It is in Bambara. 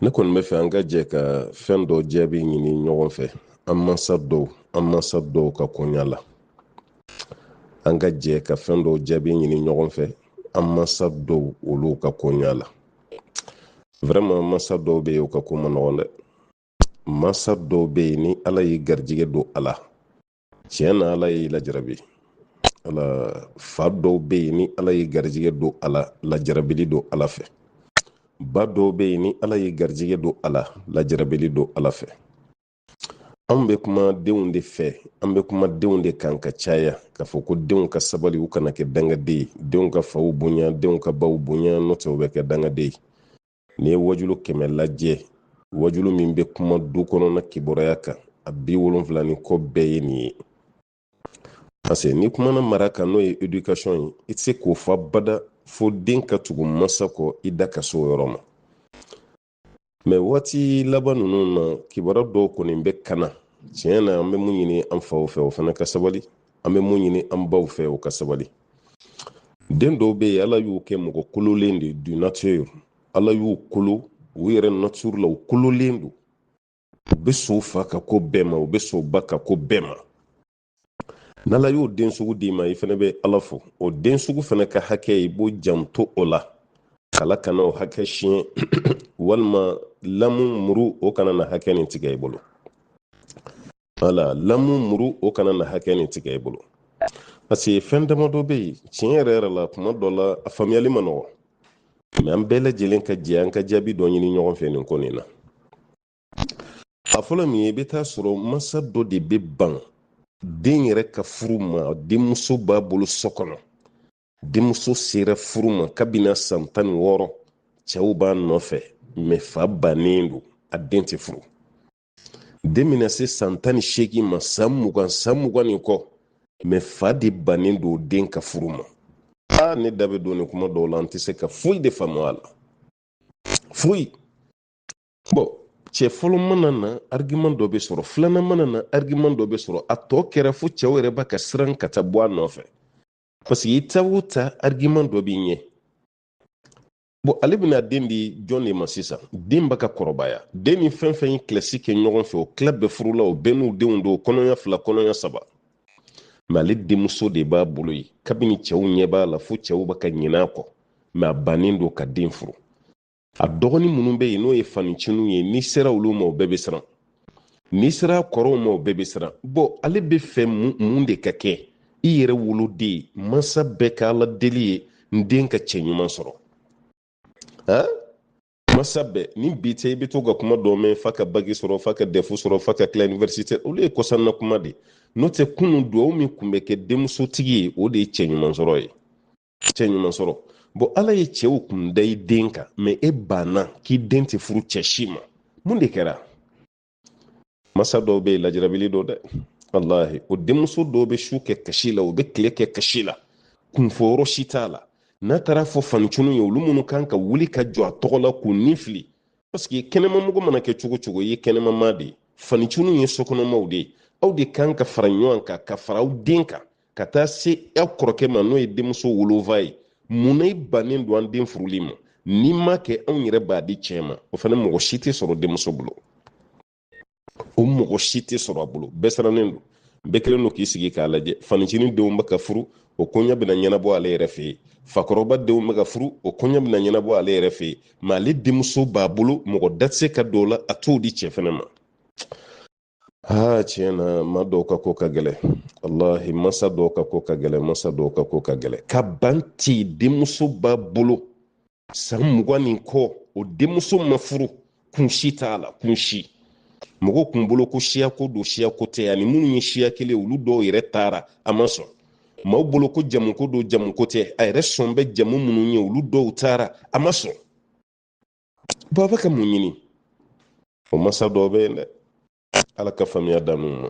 Ne kɔni bɛ fɛ an ka jɛ ka fɛn dɔ jaabi ɲini ɲɔgɔn fɛ an mansa dɔw an mansa dɔw ka koɲa la. An ka jɛ ka fɛn dɔw jaabi ɲini ɲɔgɔn fɛ an mansa dɔw olu ka koɲa la. Vraiment, mansa dɔw bɛ yen, u ka ko man nɔgɔn dɛ. Mansa dɔw bɛ yen, ni Ala y'i garijɛgɛ don a la, tiɲɛ na, Ala y'i lajarabi. Ala fa dɔw bɛ yen, ni Ala y'i garijɛgɛ don a la, lajarabili don Ala fɛ. Ba dɔw bɛ yen, ni Ala y'i garijɛgɛ don a la, lajarabili don Ala fɛ. Anw bɛ kuma denw de fɛ, an bɛ kuma denw de kan ka caya, k'a fɔ ko denw ka sabali, u kana kɛ dangaden ye, denw ka faw bonya, denw ka baw bonya, n'o tɛ u bɛ kɛ dangaden ye. N'i ye wajulu 100 lajɛ, wajulu min bɛ kuma du kɔnɔna kibaruya kan, a 70 ni kɔ bɛɛ ye nin ye. Parce que n'i kumana mara kan, n'o ye éducation ye, i tɛ se k'o fɔ abada fo den ka tugu masa kɔ, i da ka se o yɔrɔ ma. Mais waati laban ninnu na, kibaruya dɔw kɔni bɛ kana. Tiɲɛ na, an bɛ mun ɲini an faw fɛ, o fana ka sabali. An bɛ mun ɲini an baw fɛ, o ka sabali. Den dɔw bɛ yen, Ala y'u kɛ mɔgɔ kololen de du nature. Ala y'u kolo u yɛrɛ nature la, u kololen don. U bɛ sɔn u fa ka ko bɛɛ ma, u bɛ sɔn u ba ka ko bɛɛ ma. N'Ala y'o den sugu d'i ma, i fana bɛ Ala fo. O den sugu fana ka hakɛ, i b'o janto o la, kala kana o hakɛ siɲɛ, walima lamu muru, o kana na hakɛ nin tigɛ i bolo. Wala lamu muru, o kana na hakɛ nin tigɛ i bolo. Parce que fɛn damadɔ bɛ yen, tiɲɛ yɛrɛ yɛrɛ la, kuma dɔ la, a faamuyali ma nɔgɔ. Mais an bɛɛ lajɛlen ka jɛ an ka jaabi dɔ ɲini ɲɔgɔn fɛ nin ko nin na. A fɔlɔ min ye, i bɛ taa sɔrɔ masa dɔ de bɛ ban den yɛrɛ ka furu ma. Denmuso b'a bolo so kɔnɔ, denmuso sera furu ma kabini san 16, cɛw b'a nɔfɛ, mais fa bannen don, a den tɛ furu. Den bɛna se san 18 ma, san 20, san 20 ni kɔ, mais fa de bannen don den ka furu ma. Aa, ne da bɛ don nin kuma dɔw la, an tɛ se ka foyi de faamu a la, foyi. Bon, cɛ fɔlɔ mana na, argument dɔ bɛ sɔrɔ. Filanan mana na, argument dɔ bɛ sɔrɔ. A tɔ kɛra fo cɛw yɛrɛ b'a ka siran ka taa bɔ a nɔfɛ, parce que i ta o ta, argument dɔ b'i ɲɛ. Bon, ale bɛna den di jɔn de ma sisan? Den b'a ka kɔrɔbaya, den ni fɛn fɛn ye kilasi kɛ ɲɔgɔn fɛ, o tila bɛɛ furula, o bɛɛ n'u denw don, kɔnɔya fila, kɔnɔya saba. Mais ale denmuso de b'a bolo yen, kabini cɛw ɲɛ b'a la, fo cɛw bɛ ka ɲinɛ a kɔ, mais a bannen don ka den furu. A dɔgɔnin minnu bɛ yen, n'o ye faniciniw ye, n'i sera olu ma, o bɛɛ bɛ siran. N'i sera kɔrɔw ma, o bɛɛ bɛ siran. Bon, ale bɛ fɛ mun de ka kɛ? I yɛrɛ woloden, mansa bɛɛ ka Ala deli ye n den ka cɛ ɲuman sɔrɔ. Han, masa bɛɛ ni bi tɛ, i bɛ to ka kuma dɔ mɛn, fa ka bac sɔrɔ, fa ka DEF sɔrɔ, fa ka tila université, olu ye kɔsanna kuma de. N'o tɛ, kunun duwawu min tun bɛ kɛ denmusotigi ye, o de ye cɛ ɲuman sɔrɔ ye, cɛ ɲuman sɔrɔ. Bon, Ala ye cɛw kun da i den kan, mais e banna k'i den tɛ furu cɛ si ma. Mun de kɛra? Masa dɔw bɛ yen, lajarabili don dɛ, walahi. O denmuso dɔw bɛ su kɛ kasi la, u bɛ tile kɛ kasi la, kunfɔyɔrɔ si t'a la. N'a taara fɔ faniciniw ye, olu minnu kan ka wuli ka jɔ a tɔgɔ la k'u ni fili, parce que kɛnɛmamɔgɔ mana kɛ cogo cogo, i ye kɛnɛmama de ye, faniciniw ye sokɔnɔmaw de ye. Aw de kan ka fara ɲɔgɔn kan, ka fara aw den kan, ka taa se aw kɔrɔkɛ ma, n'o ye denmuso wolofa ye. Mun na i bannen don an den furuli ma? N'i ma kɛ, anw yɛrɛ b'a di cɛ ma. O fana, mɔgɔ si tɛ sɔrɔ denmuso bolo, o mɔgɔ si tɛ sɔrɔ a bolo. Bɛɛ sirannen don, bɛɛ kɛlen don k'i sigi k'a lajɛ. Fanicinin denw bɛ ka furu, o koɲɛ bɛna ɲɛnabɔ ale yɛrɛ fɛ yen. Fakɔrɔba denw bɛ ka furu, o koɲɛ bɛna ɲɛnabɔ ale yɛrɛ fɛ yen. Mais ale denmuso b'a bolo, mɔgɔ da tɛ se ka don o la, a t'o di cɛ fɛnɛ ma. Aa, tiɲɛ na, maa dɔw ka ko ka gɛlɛn, walahi. Masa dɔw ka ko ka gɛlɛn, masa dɔw ka ko ka gɛlɛn. Ka ban ten, denmuso b'a bolo san 20 ni kɔ, o denmuso ma furu, kun si t'a la, kun si. Mɔgɔw kun bolo ko siyako don, siyako tɛ. Ani minnu ye siya kelen, olu dɔw yɛrɛ taara, a ma sɔn. Maaw bolo ko jamuko don, jamuko tɛ. A yɛrɛ sɔn bɛ jamu minnu ye, olu dɔw taara, a ma sɔn. Baba ka mun ɲini? O masa dɔw bɛ yen dɛ, Ala ka faamuya d'an ma.